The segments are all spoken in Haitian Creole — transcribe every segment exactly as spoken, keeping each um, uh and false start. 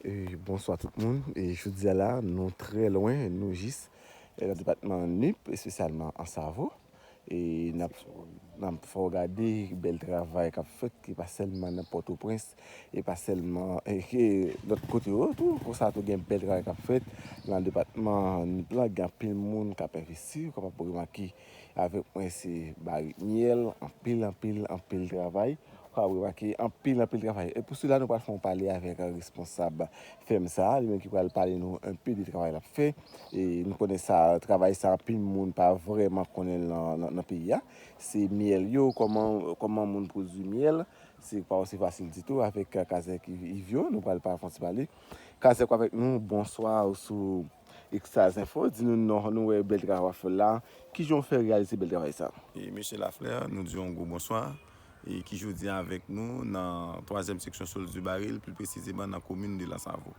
E, bonswa tout moun. E, jodi a la, nou trè lwen, nou jis, e, nan depatman Nip, espesyalman Ansavo. E n ap, n ap fè w gade bèl travay k ap fèt, ki pa sèlman nan Pòtoprens, e pa sèlman, e, ke lòt kote yo tou, konsa tou gen bèl travay k ap fèt nan depatman Nip la, gen anpil moun k ap envesti, ou kapab remake avèk mwen se barik myèl, anpil, anpil, anpil travay. Ou ka remake anpil, anpil travay. E pou sila, nou pral fè yon pale avèk responsab fèm sa a, li menm ki pral pale nou enpe de travay l ap fè. E nou konnen sa, travay sa, anpil moun pa vrèman konnen l nan, nan, nan peyi a. Se myèl yo, kòman, kòman moun pwodui myèl. Se pa osi fasil ditou avèk Kazèk Yves yo. Nou pral pa fè yon ti pale. Kazèk ou avèk nou, bonswa, ou sou Extase Info. Di nou non, nou wè bèl travay w ap fè la. Kijan w fè reyalize bèl travay sa? E mesye Laflè, nou di yon gwo bonswa. E ki jodi a avèk nou nan twazyèm seksyon Saulx du Baril, pli presizeman nan komin de Lansavo.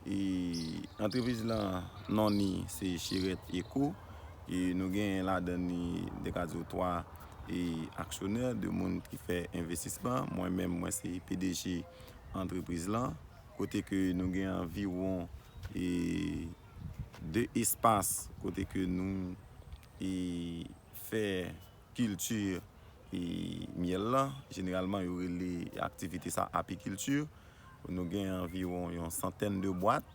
E antrepriz lan, non ni se Chérette Eco. E nou gen ladan ni, de ka di w, twa, e, aksyonè, de moun ki fè envestisman. Mwen menm, mwen se P D G antrepriz lan, kote ke nou gen anviwon, e, de espas kote ke nou, e, fè kilti, e, myèl lan. Jeneralman, yo rele aktivite sa apikilti. Nou gen anviwon yon santèn de bwat.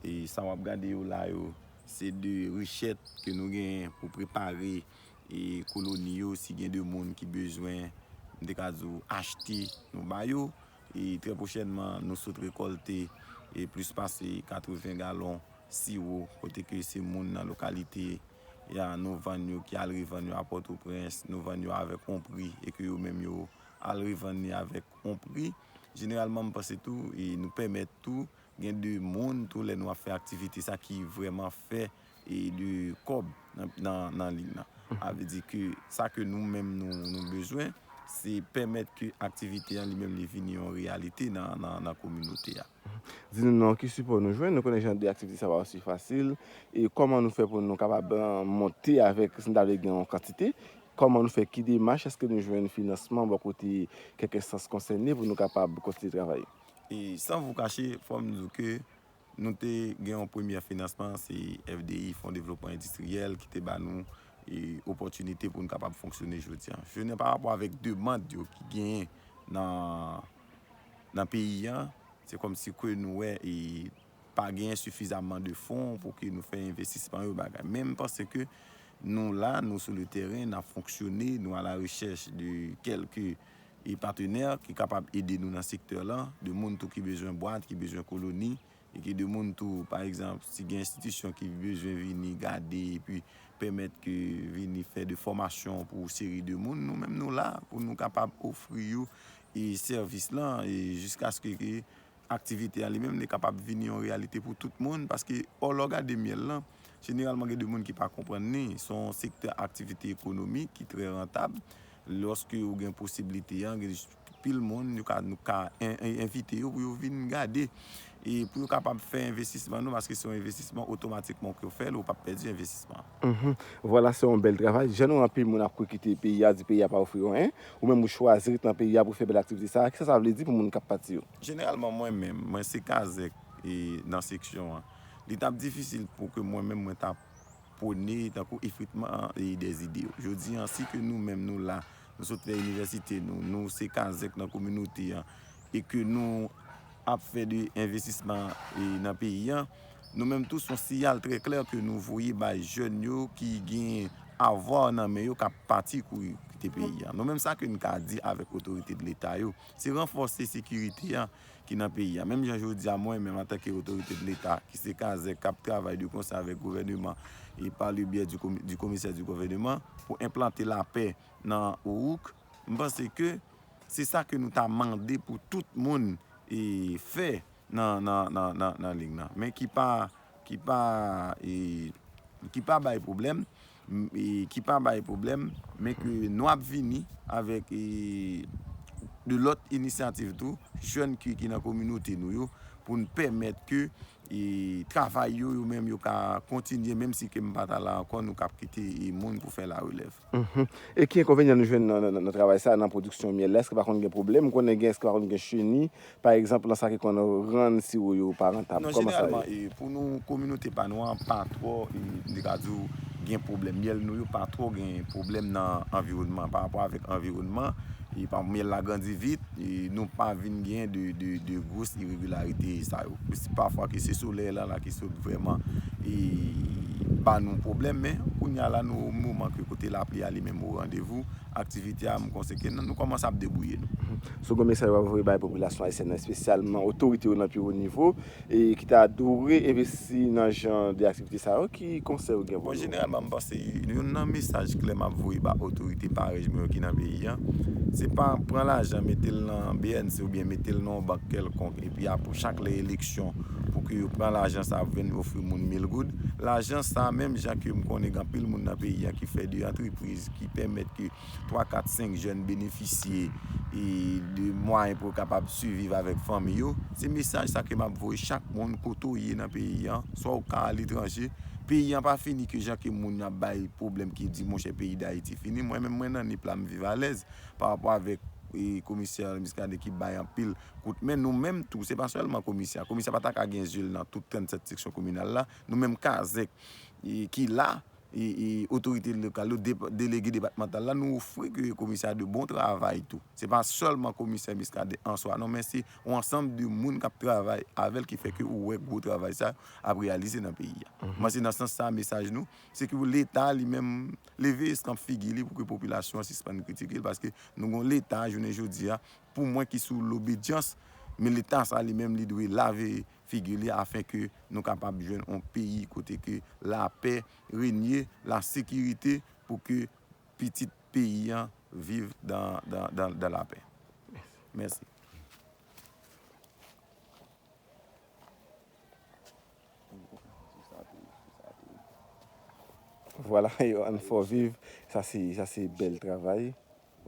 E sa w ap gade yo la yo, se de rechèt ke nou gen pou prepare, e, koloni yo, si gen de moun ki bezwen, m te ka di w, achte, nou ba yo. E trè pwochènman, nou sot rekòlte, e, plis pase katreven galon siwo, kote ke se moun nan lokalite ya, nou vann yo, ki al revann yo a Pòtoprens, nou vann yo avèk on pri, e ke yo menm yo al revann li avèk on pri. Jeneralman, m panse tou, e nou pèmèt tou, gen de moun tou, lè nou ap fè aktivite sa ki vrèman fè, e, de kòb nan, nan, nan liy nan. A vle di ke sa ke nou menm nou, nou bezwen, se pèmèt ke aktivite an li menm li vini yon reyalite nan, nan, nan kominote a. Di nou non, ki sipò nou jwenn? Nou konnen jan de aktivite sa pa osi fasil. E kòman nou fè pou nou kapab, eh, monte avèk, si n ta vle gen yon kantite? Kòman nou fè, ki demach, èske nou jwenn finansman bò kote kèk enstans konsène pou nou kapab kontinye travay? E san vou kache, fò m di w ke nou te gen yon premye finansman, se F D I, Fonds Développement Industriel, ki te ba nou, e, opòtinite pou n kapab fonksyone jodi a. Jounen pa rapò avèk demann yo ki genyen nan, nan peyi an, se kòmsi ke nou wè, e, pa genyen sifizaman de fon pou ke nou fè envestisman yo bagay. Men m panse ke nou la, nou sou le teren, n ap fonksyone, nou a la rechèch de kèlke, e, patenè ki kapab ede nou nan sektè lan, de moun tou ki bezwen bwat, ki bezwen koloni, e ke de moun tou, pa egzanp, si gen enstitisyon ki bezwen vini gade epi pèmèt ke vini fè de fòmasyon pou seri de moun, nou menm nou la pou nou kapab ofri yo, e, sèvis lan, e jiskaske ke aktivite a li menm li kapab vini yon reyalite pou tout moun, paske ò lè w gade myèl lan, jeneralman gen de moun ki pa konprann li, se yon sektè aktivite ekonomik ki trè rantab. Lòske ou gen posiblite an, gen pil moun, nou ka, nou ka en-, en-, envite yo pou yo vin gade. E pou yo kapab fè envestisman nou, paske se yon envestisman otomatikman ke w fè l, ou p ap pèdi envestisman an. Mhm. Vwala, se yon bèl travay. Jan nou anpil moun ap kouri kite peyi a, di peyi a pa ofri yo anyen, ou menm ou chwazi ret nan peyi a pou fè bèl aktivite sa a. Kisa sa vle di pou moun k ap pati yo? Jeneralman, mwen menm, mwen se kazèk, e, nan seksyon an. Li t ap difisil pou ke mwen menm mwen ta pwone tankou efritman, e, dèzide yo. Jodi an, si ke nou menm nou la, nou sot fè inivèsite nou, nou se kazèk nan kominote an, e ke nou ap fè de envestisman, e, nan peyi an, nou menm tou se yon siyal trè klè ke nou voye bay jèn yo ki gen avwa nan men yo k ap pati kouri kite peyi an. Nou menm sa ke n ka di avèk otorite de Leta yo, se ranfòse sekirite an ki nan peyi a. Menm jan jodi a mwen menm antanke otorite de Leta ki se kazèk k ap travay de konsè avèk gouvèneman e pa le byè du komi-, du komisè du gouvèneman pou enplante lapè nan Owouk, m panse ke se sa ke nou ta mande pou tout moun, e, fè nan, nan, nan, nan, nan liy nan. Men ki pa, ki pa, e, ki pa bay pwoblèm, m, e, ki pa bay pwoblèm, men ke nou ap vini avèk, e, de lòt inisyativ tou, jèn ki, ki nan kominote nou yo, pou n pèmèt ke, e, travay yo, yo menm, yo ka kontinye, menm si ke m pa ta la ankò, nou k ap kite, e, moun pou fè larelèv. Mhm. E ki enkonvenyan nou jwenn nan, nan, nan, nan travay sa, nan pwodiksyon myèl la? Èske pa konn gen pwoblèm? M konnen gen, èske pa konn gen cheni, pa egzanp, nan sa ki konn rann siwo yo pa rantab? Non, kòman sa ye? Jeneralman, e, pou nou, kominote pa nou an, pa twò, e, m te ka di w, gen pwoblèm. Myèl nou yo pa twò gen pwoblèm nan anviwònman, pa rapò avèk anviwònman. E pa myèl la grandi vit, e nou pa vin gen de, de, de gwo iregilarite sa yo. Si pafwa ke se solèy la, la ki sot vrèman, e ba nou pwoblèm, men kounye a la, nou moman ke kote lapli a li menm o randevou, aktivite a, m konsèke nan, nou kòmanse ap debouye nou. Mhm. So, gon mesaj w ap voye bay popilasyon ayisyèn nan, espesyalman otorite yo nan pi wo nivo, e ki ta dwe envesti nan jan de aktivite sa yo, ki konsèy ou gen pou yo? Bon, jeneralman, m panse youn nan mesaj klè m ap voye ba otorite parèy mwen yo ki nan peyi a, se pa pran lajan, mete l nan B N C oubyen mete l nan yon bank kèlkonk, epi apre chak lè eleksyon, pou ke yo pran lajan sa ap vin ofri moun mil goud. Lajan sa, menm jan ke m konnen gen anpil moun nan peyi a ki fè de antrepriz ki pèmèt ke twa, kat, senk jèn benefisye, e, de mwayen pou yo kapab siviv avèk fanmi yo. Se mesaj sa ke m ap voye chak moun kote w ye nan peyi a, swa ou ka aletranje. Peyi a pa fini ke jan ke moun ap bay pwoblèm ki di, monchè, peyi Dayiti fini. Mwen menm, mwen nan Nip la, m viv alèz pa rapò avèk, e, komisè Miskaden ki bay anpil kout men. Nou menm tou, se pa sèlman komisè a. Komisè a pa ta ka gen zye l nan tout trannsèt seksyon kominal la. Nou menm kazèk, e, ki la, e, e, otorite lokal yo, dep-, delege depatmantal la, nou ofri ke komisè a de bon travay tou. Se pa sèlman komisè Miskaden an swa, non, men se yon ansanm de moun k ap travay avè l ki fè ke ou wè gwo travay sa ap reyalize nan peyi a. Mhm. Mwen, se nan sans sa, mesaj nou, se ke Leta li menm leve eskanp figi li pou ke popilasyon an sispann kritike l, paske nou gon Leta, jounen jodi a, pou mwen, ki sou lobedyans, men Leta sa li menm li dwe lave figi li afin ke nou kapab jwenn yon peyi kote ke lapè renye, lasekirite, pou ke pitit peyi an viv dan, dan, dan, dan lapè. Mèsi. Vwala, yo, ann fè w viv. Sa se, sa se bèl travay.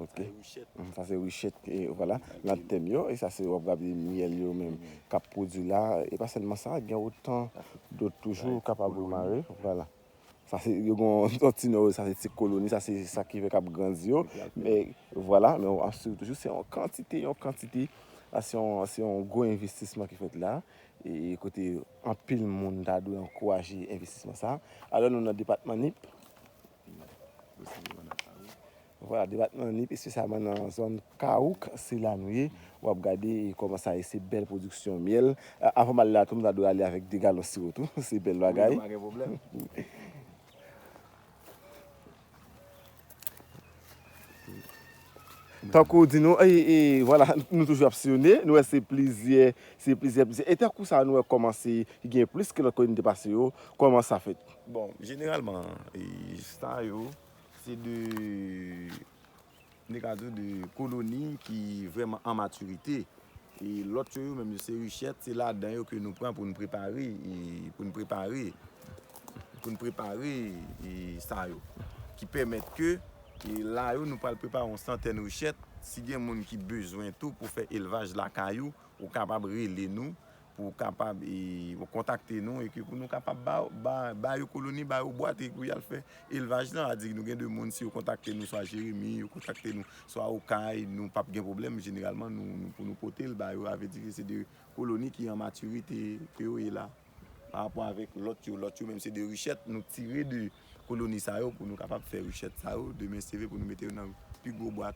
Ok. Sa se richèt. Mm, sa se richèt, e vwala, nan tèm yo, e sa se, w ap gade myèl yo menm k ap pwodui la, e pa sèlman sa, gen otan dòt toujou kapab remare, vwala. Sa se, yo gon, yon ti non, sa se ti koloni, sa se sa ki fèk ap grandi yo, men vwala, men w ap swiv toujou, se yon kantite, yon kantite, la se yon, se yon gwo envestisman ki fèt la, e kote anpil moun ta dwe ankouraje envestisman sa. Alò, nou nan depatman Nip. Vwala, depatman Nip, espesyalman nan zòn Kawouk, se la nou ye. W ap gade kòman sa ye, se bèl pwodiksyon myèl. A, avan m al la tou, m ta dwe ale avèk de galon siwo tou. Se bèl bagay. Wi, nou pa gen pwoblèm. Tankou w di nou, e, e, vwala, nou toujou ap siyone, nou wè se plizyè, se plizyè, plizyè. E tankou sa, nou wè kòman se gen plis ke lòt koloni te pase yo, kòman sa fèt? Bon, jeneralman, e, sa yo, se de, m te ka di w, de koloni ki vrèman an matirite. E lòt yo, yo menm, yo se richèt, se ladan yo ke nou pran pou n prepare, e pou n prepare, pou n prepare, e sa yo. Ki pèmèt ke, e la yo, nou pral prepare yon santèn richèt. Si gen moun ki bezwen tou pou fè elvaj lakay ou, ou kapab rele nou, pou w kapab, e, kontakte nou, e ke pou nou kapab ba, ba, ba yo koloni, ba yo bwat, e pou y al fè elvaj lan. Sa di nou gen de moun, si yo kontakte nou, swa Jeremi, yo kontakte nou, swa Okay, nou p ap gen pwoblèm, jeneralman, nou, nou, pou nou pote l ba yo, sa vle di ke se de koloni ki an matirite, ke yo ye la. Pa rapò avèk lòt yo, lòt yo menm se de richèt, nou tire de koloni sa yo pou nou kapab fè richèt sa yo, demen se vre pou nou mete yo nan pi gwo bwat.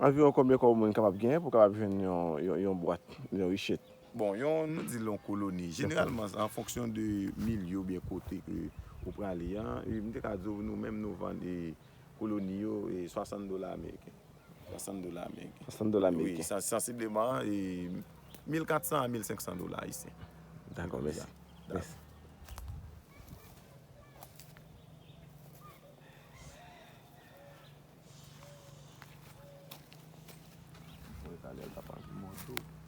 Anviwon konbyen kòb moun kapab genyen pou kapab jwenn yon, yon, yon bwat, yon richèt? Bon, yon, nou di l yon koloni. Jeneralman, an fonksyon de milye oubyen kote ke ou prale a, e m te ka di w, nou menm, nou vann, e, koloni yo, e, swasant dola ameriken. Swasant dola ameriken. Swasant dola ameriken. Wi, sa, sansibleman, e, mil katsan a mil senksan dola ayisyen. Dakò, mèsi. Mèsi. Mwen talè l t ap al pou mwen tou.